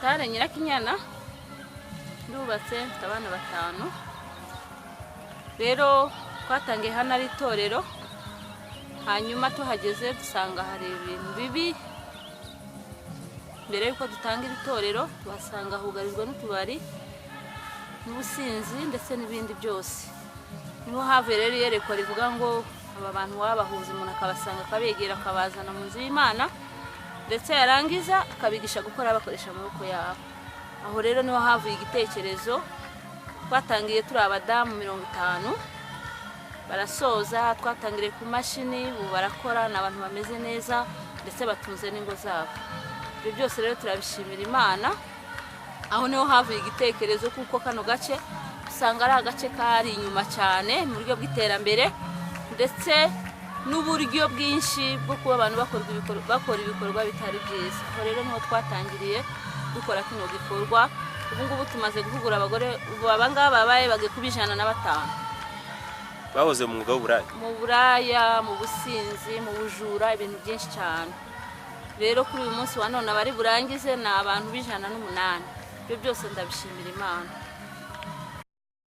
Chantal Nyirakinyana, ndubatse, mfite abana 5. Rero twatangiye hano ari itorero, hanyuma tuhageze dusanga hari ibintu bibi. Mbere yuko dutangira itorero tuhasanga hugarijwe n'utubari n'ubusinzi ndetse n'ibindi byose. Niho havuye rero iyerekwa rivuga ngo aba bantu wabahuza umuntu akabasanga akabegera akabazana mu nzu y'Imana, ndetse yarangiza akabigisha gukora bakoresha amaboko yabo. Aho rero niho havuye igitekerezo. Twatangiye turi abadamu 50, barasoza, twatangiriye ku mashini, ubu barakora, ni abantu bameze neza ndetse batunze n'ingo zabo. Ibyo byose rero turabishimira Imana. Aho niho havuye igitekerezo, kuko kano gace usanga ari agace kari inyuma cyane mu buryo bw'iterambere ndetse n'uburyo bwinshi bwo kuba abantu bakora ibikorwa bitari byiza. Aho rero niho twatangiriye dukora kino gikorwa. Ubu ngubu tumaze guhugura abagore, ubu abangaba babaye bagiye kuba 105. Bahoze mu mwuga w'uburaya, mu buraya, mu businzi, mu bujura, ibintu byinshi cyane. Rero kuri uyu munsi wa none abari burangize ni abantu 108. Ibyo byose ndabishimira Imana.